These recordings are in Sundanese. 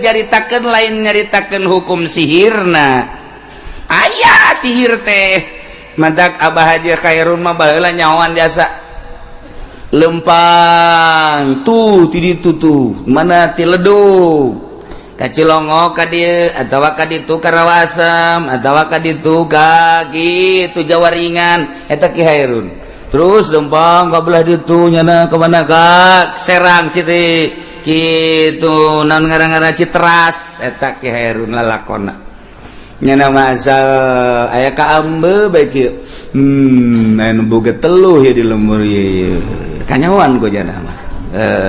nyaritakeun lain nyaritakeun hukum sihirna. Aya sihir teh madak Abah Haji Khairun mah baheula nyahoan biasa lempang tuh ti ditu tuh mana ti ledug ka Cilongok ka dieu atawa ka ditu ka Rawasem atawa ka ditu ka kitu Jawaringan eta Ki Hairun. Terus lempang ka belah ditu nyana ka mana ka Serang citi kitu naon ngaran-ngaran Citeras eta Ki Hairun lalakona nyana masal aya ka ambe bae kieu anu boga teluh ya di lembur ieu kanyawan ku jana mah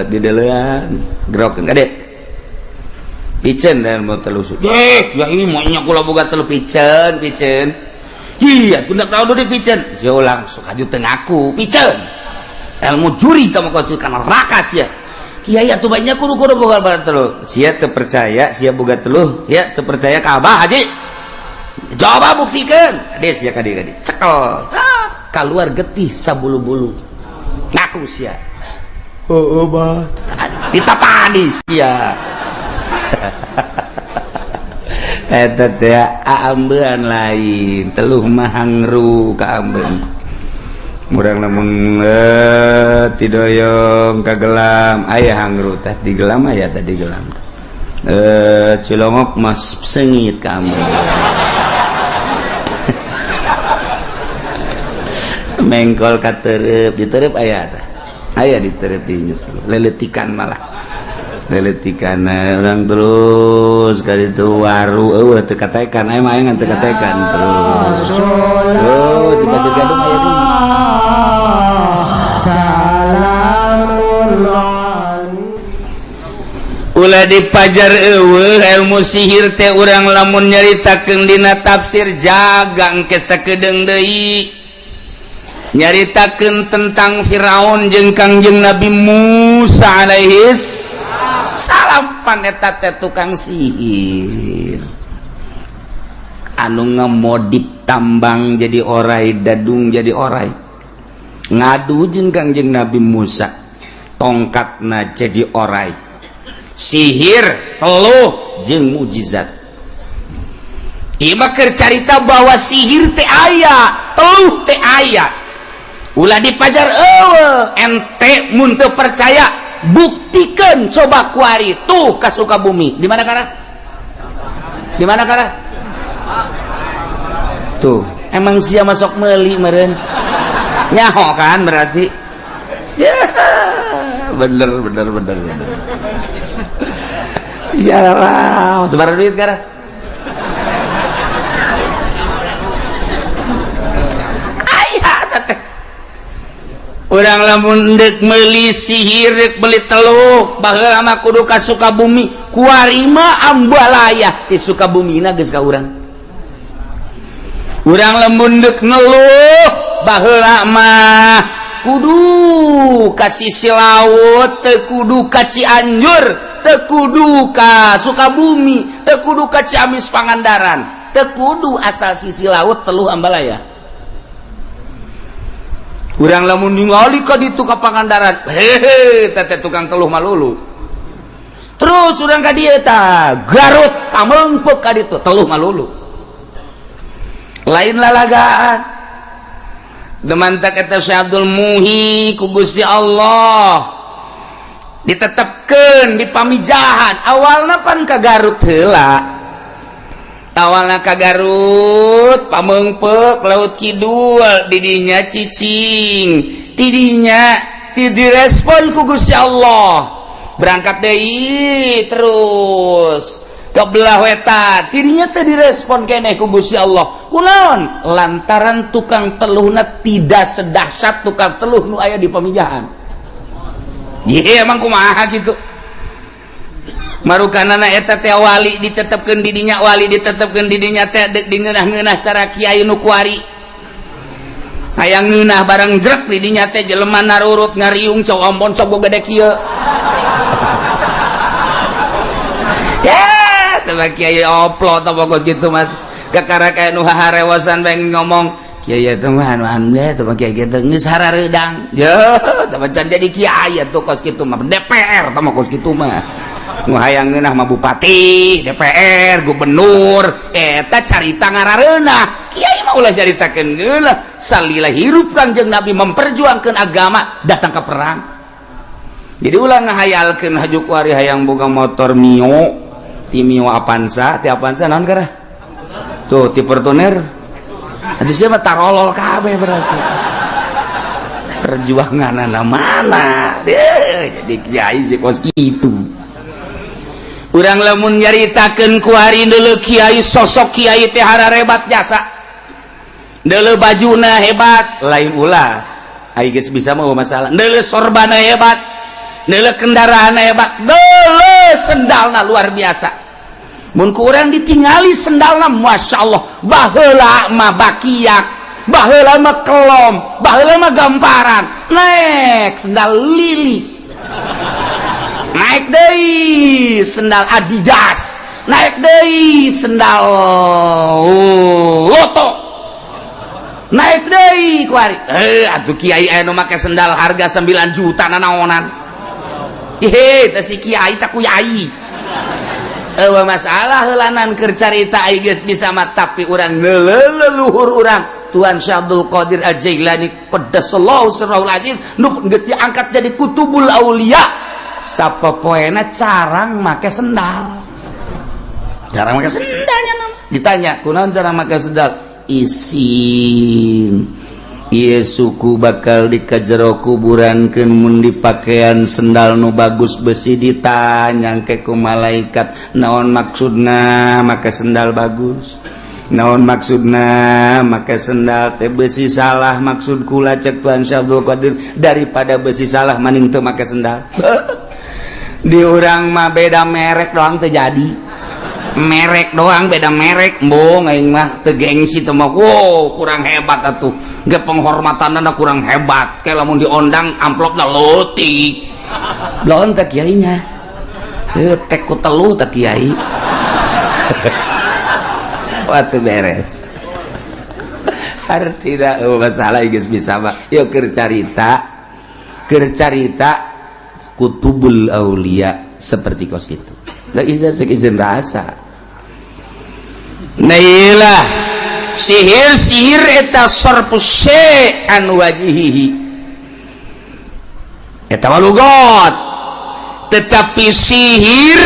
di deulean gerokeun kade piceun dan mau telusur. Ya ini maunya kula boga telu piceun piceun. Iya, tunda tahu di piceun. Sia langsung aju teu ngaku piceun. Ilmu juri kamu kau kana neraka sia. Kiai atuh banyak kudu kudu boga telu. Sia teu percaya, sia boga teluh, sia teu percaya ka Abah Haji. Coba buktikan. Des ya kadi kadi. Cekel. Keluar getih sabulu-bulu. Ngaku sia. Oh, bah. Ditapani sia. Eta teh aambean lain, teluh mah hangru ka ambeun. Murang lamun tidoyong ka gelam aya hangru teh di gelam aya teh di gelam. Cilongok mas sengit ka ambeun. Mengkol ka tereup, ditereup aya teh. Aya ditereup di leletikan malah. Leletikan orang terus kali itu waru eueuh teu katekan aya mah aya teu katekan terus. Oh, di Pasir Gadung aya deui. Ulah dipajar eueuh ilmu sihir teh urang lamun nyaritakeun dina tafsir jaga engke sakedeung deui. Nyaritakeun tentang Firaun jeung Kangjeng Nabi Musa alaihis salam paneta teh tukang sihir anu ngemodip tambang jadi orai, dadung jadi orai, ngadu jeung Kangjeng Nabi Musa tongkatna jadi orai, sihir teluh jeung mujizat. Ieu mah keur carita bahwa sihir teh aya, teluh teh aya. Ulah dipajar eueuh ente mun teu percaya buktikan coba kuari tuh ka Sukabumi. Di mana kara? Di mana kara? Tuh, emang sia masuk meuli meureun. Nyaho kan berarti. Ya, bener bener bener bener. Ya lah, sebar duit kara. Aya teh. Urang lamun deuk meuli sihir, deuk meuli teluk, baheula mah kudu ka Sukabumi, kuari mah ambalaya ti Sukabumina geus ka urang. Urang lamun deuk ngeluh, baheula mah kudu ka sisi laut, teu kudu ka Cianjur, teu kudu ka Sukabumi, teu kudu ka Ciamis Pangandaran, teu kudu asal sisi laut teluh ambalaya. Urang lamun ningali ka ditu ka Pangandaran, hehe teh tukang teluh malulu. Terus urang ka dieu tah Garut pamengpeuk ka ditu teluh malulu. Lain lalagaan. Demantak eta Syekh Abdul Muhi ku Gusti Allah ditetepkeun di Pamijahan. Awalna pan ka Garut heula. Awalna ka Garut pamengpeuk Laut Kidul didinya cicing tidinya ti direspon ku Gusti Allah berangkat deui terus ke belah wetan tidinya teu direspon keneh ku Gusti Allah kunaon lantaran tukang teluhna tidak sedahsyat tukang teluh nu aya di Pamijahan. Ye emang kumaha gitu marukanana eta teh wali ditetepkeun di dinya, wali ditetepkeun di dinya teh deuk dingeunah-ngeunah cara kiai nu kuari hayang ngeunah barang jrek di dinya teh jelema narurut ngariung cau ombon sok gede kieu. Ya teh kiai oplo teh pokok kitu mah kakara kaya nu haharewasan bae ngomong kiai teh mah anu anu teh mah kiai kitu geus harareudang. Ye teh can jadi kiai atuh kos kitu mah DPR teh mah kos kitu mah. Nu hayang ngeunah mah bupati, DPR, gubernur, eta carita ngarareunah. Kiai mah ulah caritakeun geula. Salila hirup Kangjeng Nabi memperjuangkeun agama datang ke perang. Jadi ulah ngahayalkeun haju kuari hayang boga motor Mio, ti Mio Avanza, ti Avanza naon garah? Tuh ti Fortuner. Aduh siapa tarolol kabeh berarti. Perjuangan mana? Jadi kiai sih kos kitu. Urang lamun nyaritakeun ku hari deuleu kiai, sosok kiai teh hararebat jasa. Deuleu bajuna hebat, lain ulah. Ai geus bisa mah masalah. Deuleu sorbana hebat, deuleu kendaraanna hebat, deuleu sendalna luar biasa. Mun ku urang ditingali sendalna, Masya Allah, baheula mah bakiak, baheula mah kelom, baheula mah gamparan, naik sendal lili, naik deui sendal Adidas, naik deui sendal Loto, naik deui kuari. Atuh kiai anu make sendal harga 9 juta nanaonan. Ih, teh si kiai tak kuyai. Eueuh masalah heulanan keur carita ai geus bisa mah, tapi urang leluhur urang Tuan Syekh Abdul Qadir Al-Jailani qaddasallahu sirrahul aziz nu geus diangkat jadi kutubul aulia, sapopoena carang make sendal. Carang make sendalnya ditanya, kunaon cara make sendal? Isin ieu suku bakal dikajero kuburankeun mun dipakean sendal nu bagus besi ditanya ke ku malaikat, naon maksudna make sendal bagus? Naon maksudna make sendal teh besi salah maksud kula cek Tuhan Syekh Abdul Qadir, daripada besi salah maning teu make sendal. Di urang mah beda merek doang teu jadi. Merek doang beda merek, embung aing mah teu gengsi teu mah. Wow, kurang hebat atuh. Ge penghormatanna kurang hebat. Kayak lamun diondang amplopna leutik. Lawan teh kiainya. Heuh tek ku teluh teh kiai. Waktu beres. Artina oh, masalah geus bisa mah. Yeuh keur carita kutubul aulia seperti kos itu. Da izin izin rasa. Nah, sihir-sihir eta sarfu syai' an wajhihi. Eta mah lugot. Tetapi sihir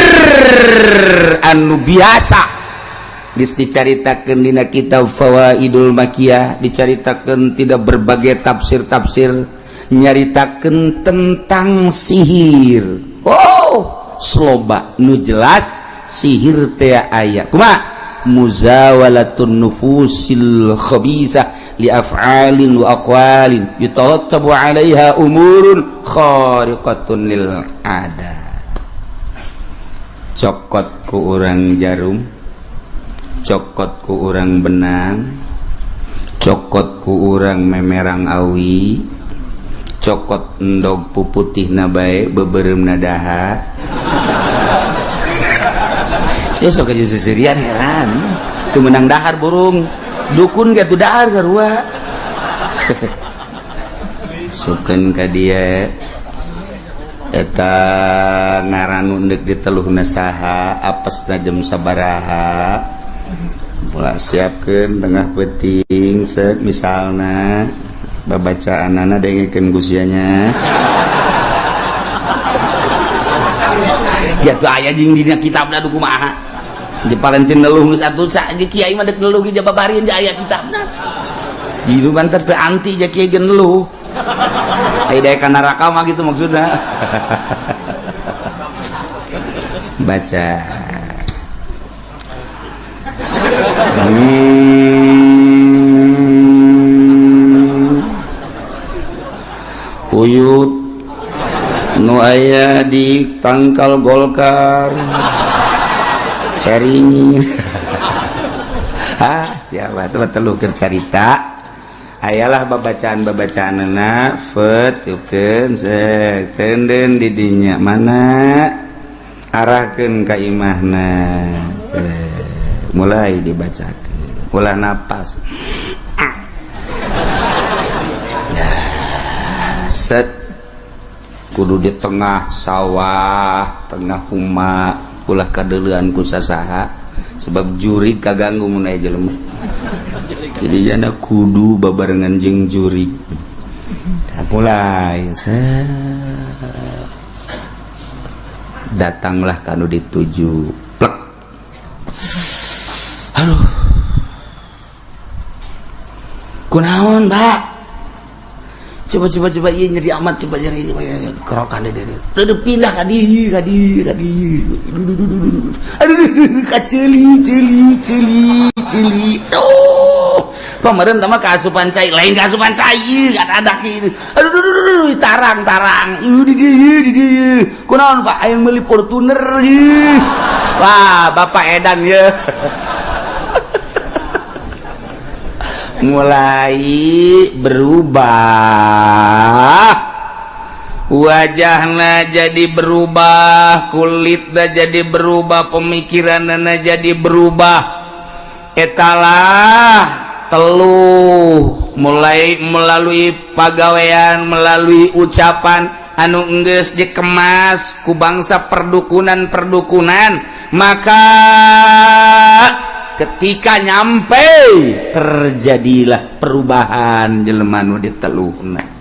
anu biasa geus dicaritakeun dina kitab Fawaidul Makiyah, dicaritakeun tidak berbagai tafsir-tafsir nyaritakeun tentang sihir. Oh, sloba nu jelas sihir teh aya. Kumaha? Muzawalatun nufusil khabisah li af'alin wa aqwalin yatarattabu 'alaiha umurun khariqatun lil ada. Cokot ku urang jarum, cokot ku urang benang, cokot ku urang memerang awi, cokot endog puputihna bae beubeuremna dahar. Sia sok aja seserian heran. Tuh menang dahar burung. Dukun ge tuh dahar sarua. Sukeun ka dia eta ngaran nu deuk diteluhna saha, apesna jam sabaraha. Pola siapkeun tengah peuting set misalna babacaanana dengekeun gusianya. Jatuh aya jeung dina kitabna du kumaha. Di Palentin neluh geus atuh sa kiai mah deuk neluh ge babarian ja aya kitabna. Jitu banter teu anti ja kiai ge neluh. Ai daek ka neraka mah gitu maksudna. Baca. Uyut nu aya di tangkal Golkar caringin. Ah, siapa tuh telu keur carita. Ayalah babacaan-babacaanna fet yukeun sek tenden di dinya mana arahkeun ka imahna. Mulai dibacakeun ulah napas. Ya, set Kudu di tengah sawah, tengah huma, ulah kadeuleuan ku sasaha, sebab jurig kaganggu mun aya jelema. Jadi jana kudu babarengan jeung jurig. Mulai set. Datanglah kanu dituju, plek. Aduh, kunaon, Pak? Coba, coba, coba, iya, nyeri amat. Coba nyeri kerokan deh deh. Udah pindah ka dieu, ka dieu, ka dieu. Aduh, aduh, kaceuli, ceuli, ceuli, ceuli. Oh, pameureun mah kaasupan cai, lain kaasupan cai, ada kieu. Aduh, aduh, aduh, aduh, tarang, tarang. Ieu di dieu, di dieu. Kunaon, Pak? Aya meuli Fortuner ieu. Wah, Bapak edan ye. Mulai berubah wajahnya, jadi berubah kulitnya, jadi berubah pemikirannya, jadi berubah. Etalah teluh, mulai melalui pagawean, melalui ucapan anu enggeus dikemas ku bangsa perdukunan-perdukunan. Maka ketika nyampe, terjadilah perubahan jelema nu diteluhna.